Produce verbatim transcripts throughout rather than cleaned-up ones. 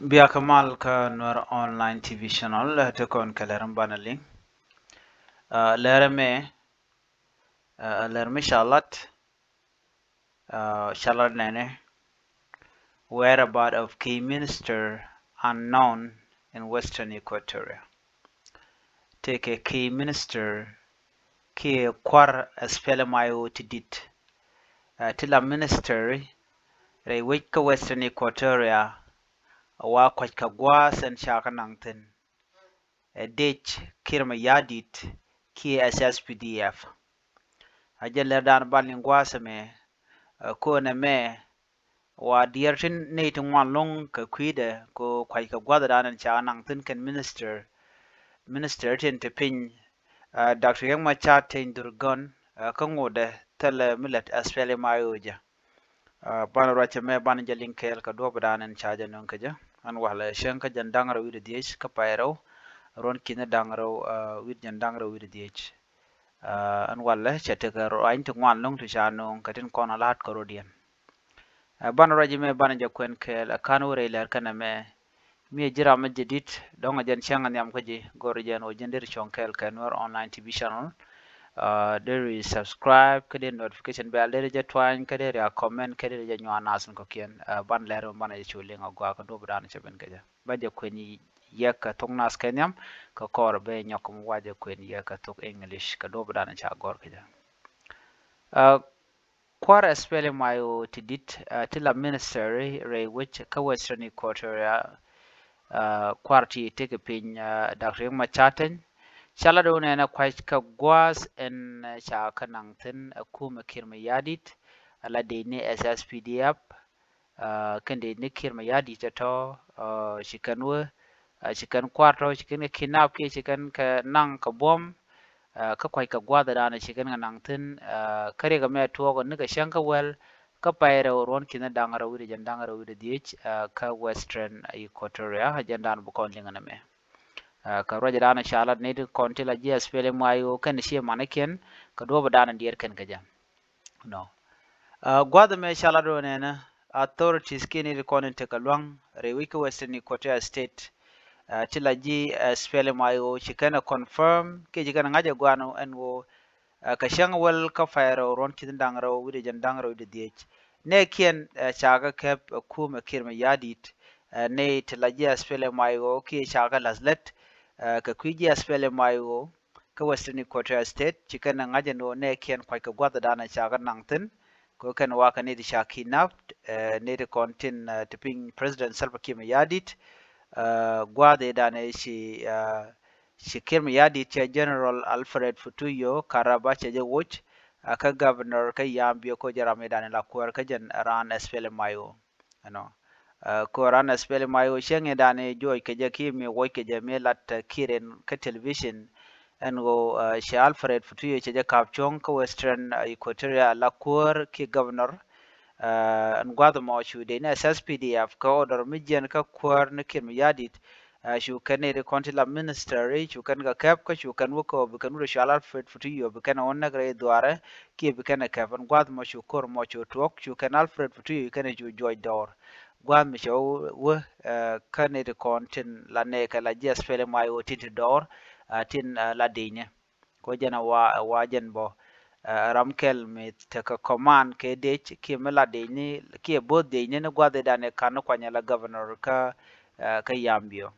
Bia kä mal kä Nuer Online T V channel, eh, ti kɔn kɛ lɛr mi banɛ liŋ. Ah, lɛr mɛ, ah, lɛr mi ca lat, ah, ca lat nɛnɛ, whereabout of key minister unknown in Western Equatoria. Tëë kɛ key minister kiɛ kua̱r S P L M I O ti di̱t, ah, ti la minister rɛy wec kä Western Equatoria, wa kua̱c kɛ gua̱a̱th ɛn ca kɛ naŋ thi̱n, ɛ dec Kiir Mayardit kiɛ S S P D F. A jɛ lɛr dan bal ni gua̱a̱th ɛmɛ, ɛ, ko̱n ɛmɛ wa diɛɛr tin nɛy ti ŋuan lo̱ŋ kɛ kui̱dɛ kɛ kua̱c kɛ gua̱a̱th dan ɛn ca kɛ naŋ thi̱n kɛn minister, minister tin te piny, ɛ, Doctor Riek Machar Teny Dhurgon, ɛ, kä ŋotdɛ thilɛ mi lät S P L M I O jɛ. Ah, banɛ ruacɛ mɛ banɛ jɛ liŋ kɛɛl kɛ duɔ̱ɔ̱p dan ɛn ca jɛ nöŋ kä jɛ. Ɛn walɛ cäŋ kä jɛn da̱ŋ rɛw wi̱cdɛ dhiec kä pay rɛw ruɔ̱n ki̱ni da̱ŋ rɛw, ah, wi̱c jɛn da̱ŋ rɛw wi̱cdɛ dhiec. Ah, ɛn walɛ cɛ tekɛ ruany ti ŋuan lo̱ŋ ti ca nöŋ kɛ tin kɔn a la̱t kɛ rɔ̱diɛn. Ah, banɛ ruacɛ mɛ banɛ jɛ kuɛn kɛɛl ɛ ka̱n wä rɛy lɛr kɛnɛ mɛ. Mi ɛ ji̱ ram mi jɛ di̱t dɔ̱ŋ ɛ jɛn cäŋ ɛ nhiam kä ji̱, go̱r jɛn ɣöö ji̱n deri cuɔ̱ŋ kɛɛl kɛ Nuer Online T V channel. Ah, deri subscribe kä deri notification bell deri jɛ tuany kä deri a comment kä deri jɛ nyuan nath in kɔ̱kiɛn. Ah, banɛ lɛr mi banɛ jɛ cu liŋ a gɔaa kɛ duɔ̱ɔ̱p dan cɛ ben kɛ jɛ. Ba jɛ kuɛn yɛ kɛ thok nath kɛ nhiam kɛ kɔr bɛ nyɔk mi wa jɛ kuɛn yɛ kɛ thok English kɛ duɔ̱ɔ̱p dan ca gɔr kɛ jɛ. Ah, kua̱r S P L M I O ti di̱t, ah, ti la minister rɛy wec kä Western Equatoria, ah, kua̱r ti tekɛ piny, ah, Doctor Riek Machar Teny. Ca lat wä nɛnɛ kua̱c kɛ gua̱a̱th ɛn, ah, ca kɛ naŋ thi̱n, ah, kumɛ Kiir Mayardit, ah, la dec ni S S P D F, ah, kɛn dec ni Kiir Mayardit tɔ̱tɔ̱, ah, ci kɛn wä, ah, ci kɛn kua̱r tɔ̱, ci kɛn kɛ kidnap kiɛ ci kɛn kɛ naŋ kɛ buɔ̱m, ah, kä kua̱c kɛ gua̱a̱th dan ci kɛn kɛ naŋ thi̱n, ah, kä riɛk ɛmɛ tuɔɔk ni kɛ cäŋ kä wäl kä pay rɛw ruɔ̱n ki̱ni da̱ŋ rɛw wi̱cdɛ jɛn da̱ŋ rɛw wi̱cdɛ dhiec, ah, kä Western Equatoria, jɛn dan bi kɔn liŋ ɛn ɛmɛ. Ah, kɛ ruacɛ dan ca lat ni ti kɔn ti la ji̱ S P L M I O kɛn ci manikiɛn kɛ duɔ̱ɔ̱p dan diɛɛr kɛn kɛ jɛ. No. Ah, gua̱th ɛmɛ ca lat wä nɛnɛ authorities kiɛ ni ti kɔn in tekɛ lua̱ŋ rɛy wec kä Western Equatoria State, ah, ti la ji̱ S P L M I O ci kɛn ɛ confirm kiɛ ci kɛn ɛ ŋa̱c ɛ gua̱a̱n ɛn ɣöö, ah, kɛ cäŋ wäl kä pay rɛw ruɔ̱n ki̱ni da̱ŋ rɛw wi̱cdɛ jɛn da̱ŋ rɛw wi̱cdɛ dhiec. Nɛɛkiɛn, ah, ca kɛ kɛp, ah, kumɛ Kiir Mayardit, ah, ni ti la ji̱ S P L M I O kiɛ ca kɛ la̱th lät, ah, kɛ kui̱ ji̱ S P L M I O kä Western Equatoria State, ci kɛn ɛ ŋa̱c ɛn ɣöö nɛɛkiɛn kua̱c kɛ gua̱th dan ca kɛ naŋ thi̱n, kɛ kɛn wa kɛ ni ti ca kidnap, eh, ni ti kɔn tin, eh, ti piny President Salva Kiir Mayardit, eh, gua̱th ëë dan ëë ci, eh, ci Kiir Mayardit cɛ General Alfred Futuyo Karaba cɛ jɛ woc, eh, kä Governor kä Yambio kɛ jɛ ram ëë dan ëë la kuäär kä jɛn raan S P L M I O. Ɛnɔ. Ɛ, kɛ ɣöö raan S P L M I O cäŋ ëë dan ëë juɔc kɛ jɛ kiɛ mi wuɔc kɛ jɛ mi lat, ɛ, Kiir ɛn kä television ɛn ɣöö, ɛ, cɛ Alfred Futuyo cɛ jɛ ka̱p cuɔ̱ŋ kä Western, ɛ, Equatoria la kuäär kiɛ governor. Ɛ, ɛn gua̱th ɛmɔ cu dee ni S S P D F kɛ order mi jiɛn kä kuäär ni Kiir Mayardit. Ɛ, cu kɛn ni ri kɔn ti la minister i̱ cu kɛn kɛ kɛp kä cu kɛn wä kɛ ɣöö bi kɛn wut ɛ cɔal Alfred Futuyo bi kɛn ɛ wä näk rɛy dhuaarɛ kiɛ bi kɛn ɛ kɛp. Ɛn gua̱th ɛmɔ cu ko̱r ɛmɔ cu tuɔɔk cu kɛn Alfred Futuyo kɛn ɛ cu juɔc dɔɔr. Gua̱a̱th mi cɛ wä, wä, eh, kä nɛy ti kɔn tin la nɛɛkɛ la ji̱ S P L M I O tin ti dɔɔr, eh, tin, eh, la dicni. Kɔ jɛn a wa, a wa jɛn bɔ, eh, ram kɛl mi tekɛ command kɛ dec kiɛ mi la dicni kiɛ bo̱o̱th dicni ni gua̱th idan ɛ kan ni kuanyɛ la governor kä, eh, kä Yambio.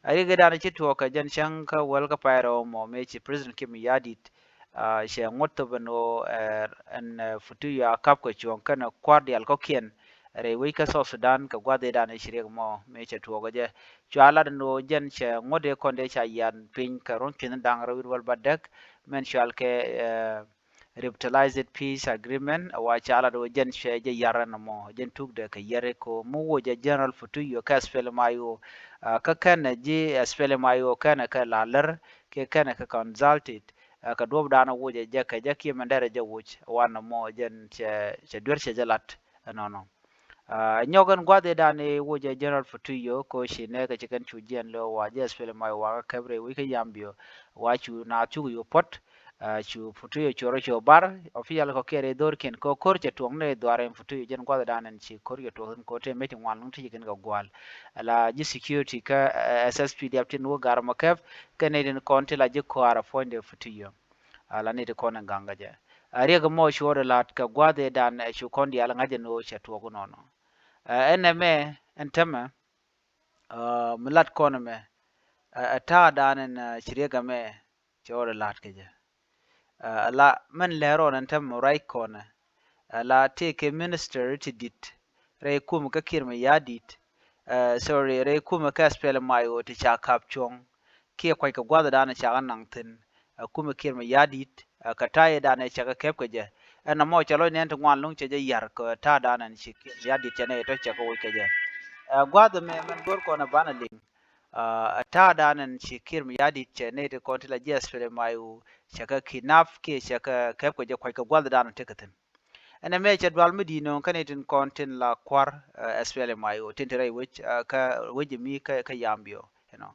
A rik idan ci tuɔɔk kɛ jɛn cäŋ kä wäl kä pay rɛw mɔ mëë ci President Kiir Mayardit, ah, cɛ ŋuɔ̱t thop ɛn ɣöö, eh, ɛn, eh, Futuyo a kap kɛ cuɔ̱ɔ̱ŋ kɛnɛ kua̱r diaal kɔ̱kiɛn rɛy wec kä South Sudan kɛ gua̱th idan i̱ ci riɛk mɔ mëë cɛ tuɔɔk kɛ jɛ. Cua lat ɛn ɣöö jɛn cɛ ŋuɔ̱t i̱ kɔn dee ca yian piny kɛ ruɔ̱n ki̱n da̱ŋ rɛw wi̱r wäl bädäk mɛn cual kɛ, eh, Revitalized Peace Agreement, a wa ca lat ɣöö jɛn cɛ jɛ yar ɛn ɛmɔ, jɛn tukdɛ kɛ yɛri ko mi wuɔ jɛ General Futuyo kɛ S P L M I O, ah, kä kɛnɛ ji̱ S P L M I O kɛnɛ kɛ la lär kiɛ kɛnɛ kɛ consulted, ah, kɛ duɔ̱ɔ̱pdan a wuɔ jɛ jɛ kɛ jɛ kiɛ mɛn derɛ jɛ wuc, a wa ɛn ɛmɔ jɛn cɛ, cɛ duer cɛ jɛ lat ɛnɔnɔ. Ah, nyɔk ɛn gua̱th idan i̱ wuɔ jɛ General Futuyo ko ci nɛɛkɛ ci kɛn cu jiɛn lo̱ wa ji̱ S P L M I O wa kä kɛp rɛy wec kä Yambio, wa cu na cuk yo̱ puɔ̱t, Cu Futuyo cu rɔ cu bar official kɔ kiɛ rɛy dhorkiɛn kɛ ko̱r cɛ tuɔŋ ni dhuar in Futuyo jɛn gua̱thdan in ci ko̱r cɛ tuɔŋ kɛ ko̱r te mec ti ŋuan luŋ ti ci kɛn kɛ gua̱l. Ala ji̱ security kä S S P D F tin wä gar mɔ kɛp kɛ ni tin kɔn ti la ji̱ kɔaar a puɔ̱ny de Futuyo. Ala ni ti kɔn in gaŋ kɛ jɛ. A riɛk mɔ cu rɔ lat kɛ gua̱thdan cu kɔn diaal ŋa̱c in wä cɛ tuɔk nɔnɔ. Ɛn ɛmɛ ɛn tämɛ mi lat kɔn ɛmɛ ɛ ta̱a̱ dan ɛn ci riɛk ɛmɛ cɛ ɣɔr ɛ la̱t kɛ jɛ. Ala mɛn lɛr ɔn ɛn tɛm ruac kɔnɛ ala tëë kɛ minister ti dit rɛy kumɛ kä Kiir Mayardit, sorry, rɛy kumɛ kä S P L M I O ti ca kap cuɔ̱ŋ kiɛ kuac kɛ gua̱thɛ danɛ ca kɛ naŋ thi̱n. Ɛ kumɛ Kiir Mayardit ɛ kɛ ta̱a̱ yɛ danɛ ca kɛ kɛp kɛ jɛ. Ɛn ɛmɔ cɛ lɔc nɛn ti ŋuan luŋ cɛ jɛ yar kɛ ta̱a̱ danɛ ci Kiir Mayardit cɛ nɛ yɛ tɔ̱ cɛ kɛ woc kɛ jɛ. Ɛ gua̱thɛ mɛ mɛn go̱r kɔnɛ banɛ liŋ. Ɛ ta̱a̱ danɛ ci Kiir Mayardit cɛ nɛ ti kɔn ti la ji̱ S P L M I O cɛ kɛ kidnap kiɛ cɛ kɛ kɛp kɛ jɛ kuac kɛ gua̱th danɛ tekɛ thi̱n. Ɛn ɛmɛ cɛ dual mi di̱i̱t nööŋ kä ni tin kɔn tin la kua̱r S P L M I O tin ti rɛy wec kä wec mi kä Yambio, you know.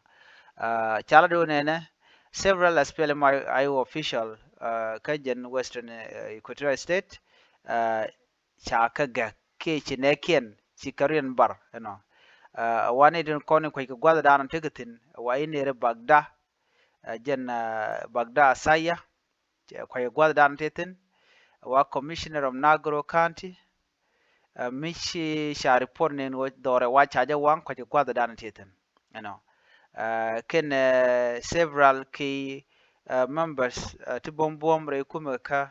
Ca la do̱n ɛnɛ several S P L M I O official kä jɛn Western Equatoria State ca kɛ gɛk kiɛ ci nɛɛkiɛn ci kɛ riɛn bar ɛnɔ. Ɛ wa ni tin kɔn in kuec kɛ gua̱th danɔ tekɛ thi̱n ɛ wa in neri Bagda, ɛ jɛn Bagda Asaya cɛ kuec kɛ gua̱th danɔ tekɛ thi̱n. Ɛ wa Commissioner of Nagro County ɛ mi ci ca report nin wä dhɔrɛ wa ca jɛ waŋ kuec kɛ gua̱th danɔ tekɛ thi̱n. Ɛnɔ kɛn several key members ti buɔm buɔm rɛy kumɛ kä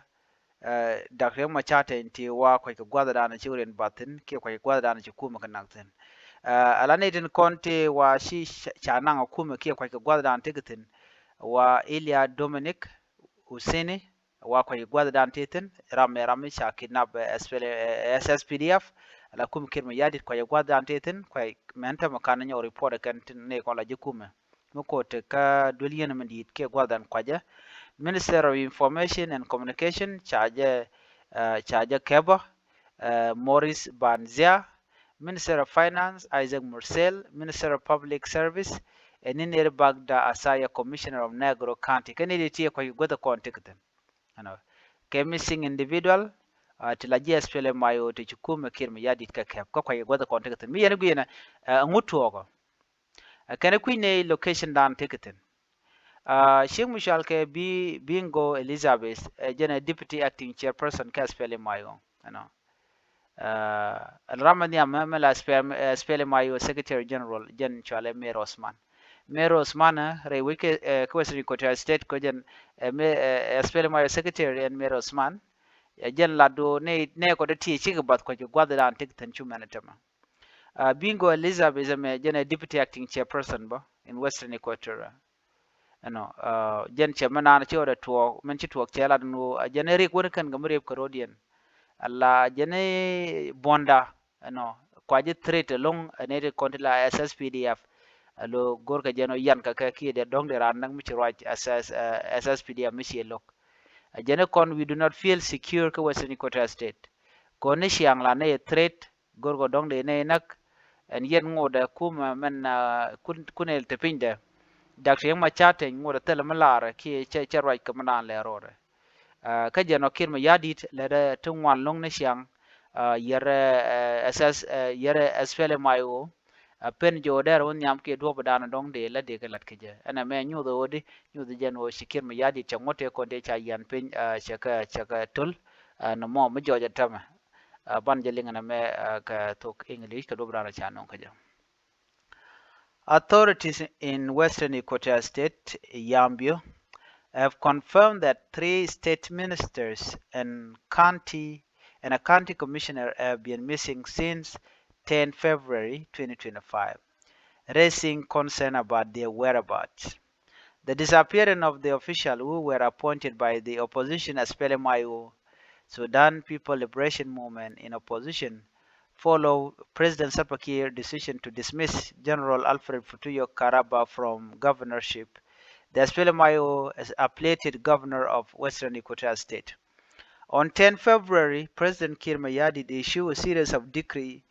Dak Riek Machar Teny ti wa kuec kɛ gua̱th danɔ ci riɛn bath thi̱n kiɛ kuec kɛ gua̱th danɔ ci kumɛ kɛ nak thi̱n. Ala ni tin kɔn ti wa ci ca naŋ a kumɛ kiɛ kuec kɛ gua̱th danɔ tekɛ thi̱n wa Ilia Dominic Husini wa kuec kɛ gua̱th danɔ tekɛ thi̱n ram mɛ ram mi ca kidnap S S P D F. Ala kumɛ Kiir Mayardit kuec kɛ gua̱th danɔ tekɛ thi̱n kuec mɛn tämɛ kan nyɔk report kɛn tin ni kɔn la ji̱ kumɛ. Mi ko̱t kä duel yien mi di̱i̱t kiɛ gua̱th dan kuacä. Minister of Information and Communication ca jɛ ca jɛ kɛpä Maurice Banzia. Minister of Finance Isaac Murcel. Minister of Public Service ɛ ni neri Bagda Asaya, Commissioner of Negro County. Kä ni di ti kuec guäth kɔn ti kɛ thi̱n. Ɛnɔ kɛ missing individual ti la ji̱ S P L M I O ti ci kumɛ Kiir Mayardit kɛ kɛp kä kuec guäth kɔn ti kɛ thi̱n mi yɛn gui̱n ɛ ŋut tuɔɔkɔ. Kɛn kui̱ny ni location dan tekɛ thi̱n. Ciek mi cual kɛ Bingo Elizabeth ɛ jɛn ɛ deputy acting chairperson kä S P L M I O. Ɛnɔ ram mi nhiam mɛ la S P L M I O secretary general jɛn cual ɛ Mer Osman. Mer Osman rɛy wec kä Western Equatoria State kä jɛn S P L M I O secretary ɛn Mer Osman. Ɛ jɛn lat do nɛ kɔ dee ti cikɛ bath kuec kɛ gua̱th dan tekɛ thi̱n cu mɛn ɛ tämɛ. Bingo Elizabeth ɛmɛ jɛn ɛ deputy acting chairperson bä in Western Equatoria. Ɛnɔ jɛn cɛ mɛ naan ci ɣɔdɛ tuɔɔk mɛn ci tuɔɔk cɛ lat ɛn ɣöö a jɛn ɛ riɛk wän kɛn kɛ mi riɛp kɛ ro̱diɛn. Ala jɛn ɛ buɔ̱nda ɛnɔ kua ji̱ threat ɛlɔ̱ŋ ɛ nɛy ti kɔn ti la S S P D F. Alo go̱rkɛ jɛn ɣöö yan kɛ kɛ kiɛ dee dɔ̱ŋ dee raan näk mi ci ruac S S P D F mi ci lo̱k. Ɛ jɛn ɛ kɔn we do not feel secure kä Western Equatoria State. Kɔn ni ciaŋ la nɛy ɛ threat go̱rkɔ dɔ̱ŋ dee nɛy näk. Ɛn yɛn ŋotdɛ kumɛ mɛn kun el te pinydɛ. Dak Riek Machar Teny ŋotdɛ thilɛ mi laarɛ kiɛ cɛ ruac kɛ mi naan lɛ ro̱rɛ. Kä jɛn ɔ Kiir Mayardit lɛtdɛ ti ŋuan lo̱ŋ ni ciaŋ yɛrɛ S S yɛrɛ S P L M I O. Pen jɛ ɣöö dɛr wä nhiam kiɛ duɔ̱ɔ̱p dan dɔ̱ŋ dee la dee kɛ la̱t kɛ jɛ ɛn ɛmɛ nyuuth ɣöö di nyuuth jɛn ɣöö ci Kiir Mayardit cɛ ŋuɔ̱t tëë kɔn dee ca yian piny cɛ kɛ cɛ kɛ töl. Nɔmɔ mi jɔɔc ɛ tämɛ. Ban jɛ liŋ ɛn ɛmɛ kɛ thok English kɛ duɔ̱ɔ̱p dan ca nöŋ kɛ jɛ. Authorities in Western Equatoria State, Yambio, have confirmed that three state ministers and county and a county commissioner have been missing since ten February twenty twenty-five, raising concern about their whereabouts. The disappearance of the official who were appointed by the opposition S P L M I O, Sudan People Liberation Movement in opposition, follow President Salva Kiir decision to dismiss General Alfred Futuyo Karaba from governorship. The S P L M I O affiliated governor of Western Equatoria State. On ten February, President Kiir Mayardit issued a series of decree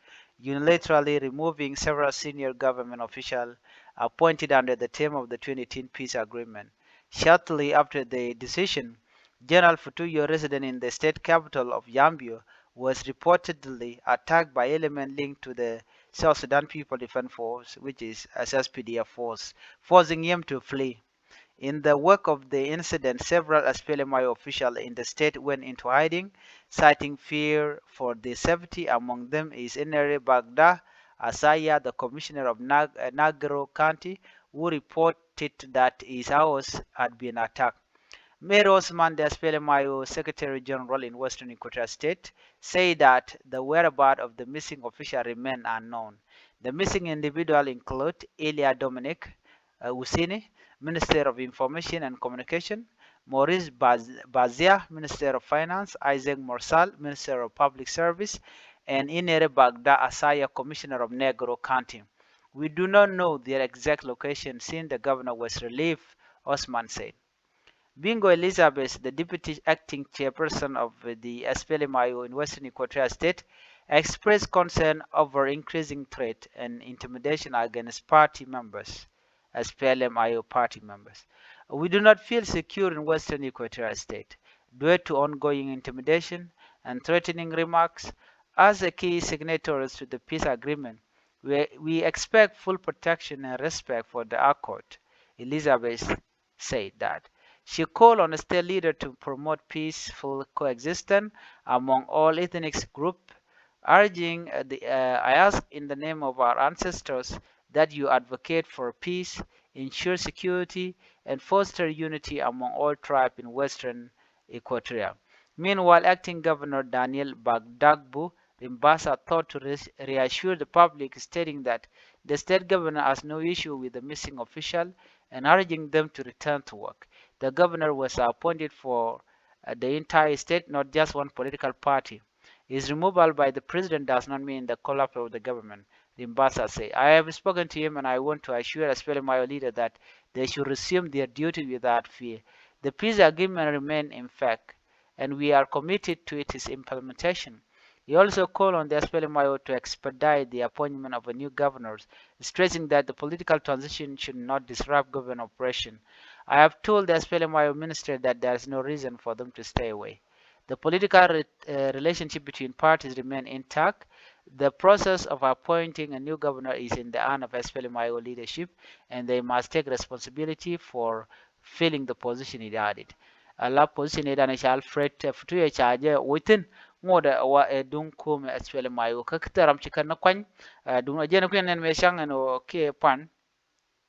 unilaterally removing several senior government officials appointed under the term of the twenty eighteen peace agreement. Shortly after the decision, General Futuyo, resident in the state capital of Yambio, was reportedly attacked by elements linked to the South Sudan People Defense Force, which is S S P D F force, forcing him to flee. In the wake of the incident, several S P L M I O officials in the state went into hiding, citing fear for their safety. Among them is Inere Bagda Asaya, the commissioner of Nag-, uh, Nagero County, who reported that his house had been attacked. Mary Osman, the S P L M I O Secretary General in Western Equatoria State, said that the whereabouts of the missing official remain unknown. The missing individual include Elia Dominic, uh, Usini, Minister of Information and Communication, Maurice Baz-, Bazia, Minister of Finance, Isaac Morsal, Minister of Public Service, and Inere Bagda Asaya, Commissioner of Negro County. We do not know their exact location since the governor was relieved, Osman said. Bingo Elizabeth, the deputy acting chairperson of the S P L M I O in Western Equatoria State, expressed concern over increasing threat and intimidation against party members, S P L M I O party members. We do not feel secure in Western Equatoria State due to ongoing intimidation and threatening remarks. As a key signatories to the peace agreement, we, we expect full protection and respect for the accord, Elizabeth said that. She called on the state leader to promote peaceful coexistence among all ethnic groups, urging, uh, the, uh, I ask in the name of our ancestors that you advocate for peace, ensure security, and foster unity among all tribes in Western Equatoria. Meanwhile, acting governor Daniel Bagdagbu Rimbasa thought to re-, reassure the public, stating that the state governor has no issue with the missing official and urging them to return to work. The governor was appointed for, uh, the entire state, not just one political party. His removal by the president does not mean the collapse of the government, Rimbasa said. I have spoken to him and I want to assure S P L M I O leader that they should resume their duty without fear. The peace agreement remains in fact, and we are committed to its implementation. He also called on the S P L M I O to expedite the appointment of a new governor, stressing that the political transition should not disrupt government operation. I have told the S P L M I O minister that there is no reason for them to stay away. The political re-, uh, relationship between parties remain intact. The process of appointing a new governor is in the hand of S P L M I O leadership, and they must take responsibility for filling the position, he added. A la position ëëdan ca Alfred, eh, Futuyo ca jɛ within ŋuɔdɛ wa ɛ duŋ kumɛ S P L M I O kä kithɛ ram ci kɛn ni kuany, eh, duŋ a jɛn kui̱n nɛn mëë caŋ ɛn ɣöö kiɛ pan,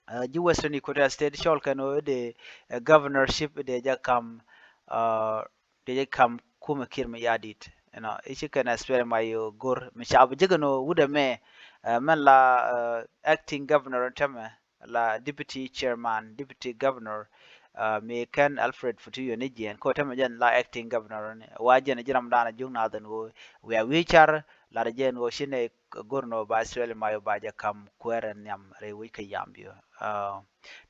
eh, ji̱ Western Equatoria State cɔl kɛn ɣöö dee, eh, governorship dee jɛ kam, eh, dee jɛ kam kumɛ Kiir Mayardit. You know, i̱ ci kɛn S P L M I O go̱r mi ca bi jek ɛn ɣöö wut ɛmɛ, eh, mɛn la, eh, acting governor ɛn tämɛ, la deputy chairman, deputy governor, uh, mi kɛn Alfred Futuyo ni jiɛn, ko tɛmɛ jɛn la acting governor ni. Wa jɛn ji̱ ram dan a juŋ na dhin wo, wia wi̱i̱ car, la jɛn wo ci nɛ go̱r nɔ ba Australia ma yo ba jɛ kam kuɛɛr nhiam rɛy wi̱c kä Yambio. Uh,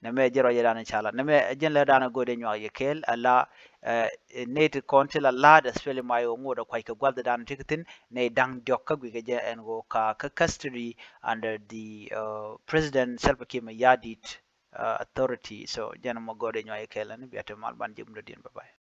nɛ mɛ ji̱ rɔ jɛ dan in ca la. Nɛ mɛ jɛn lɛ dan a go̱r dee nyuak yɛ kɛɛl, a la, uh, nɛ ti kɔn ti la la̱a̱t Australia ma yo ŋot a kuac kɛ gua̱th dan ti kä thin, nɛ da̱ŋ diɔk kä gui̱kɛ jɛ ɛn wo ka kä custody under the, uh, President Salva Kiir Mayardit, uh, authority. So jɛn mɔ gɔɔdɛ nyuay kɛɛl ni bia te mal ban jɛ mudɔ diɛn. Bye bye.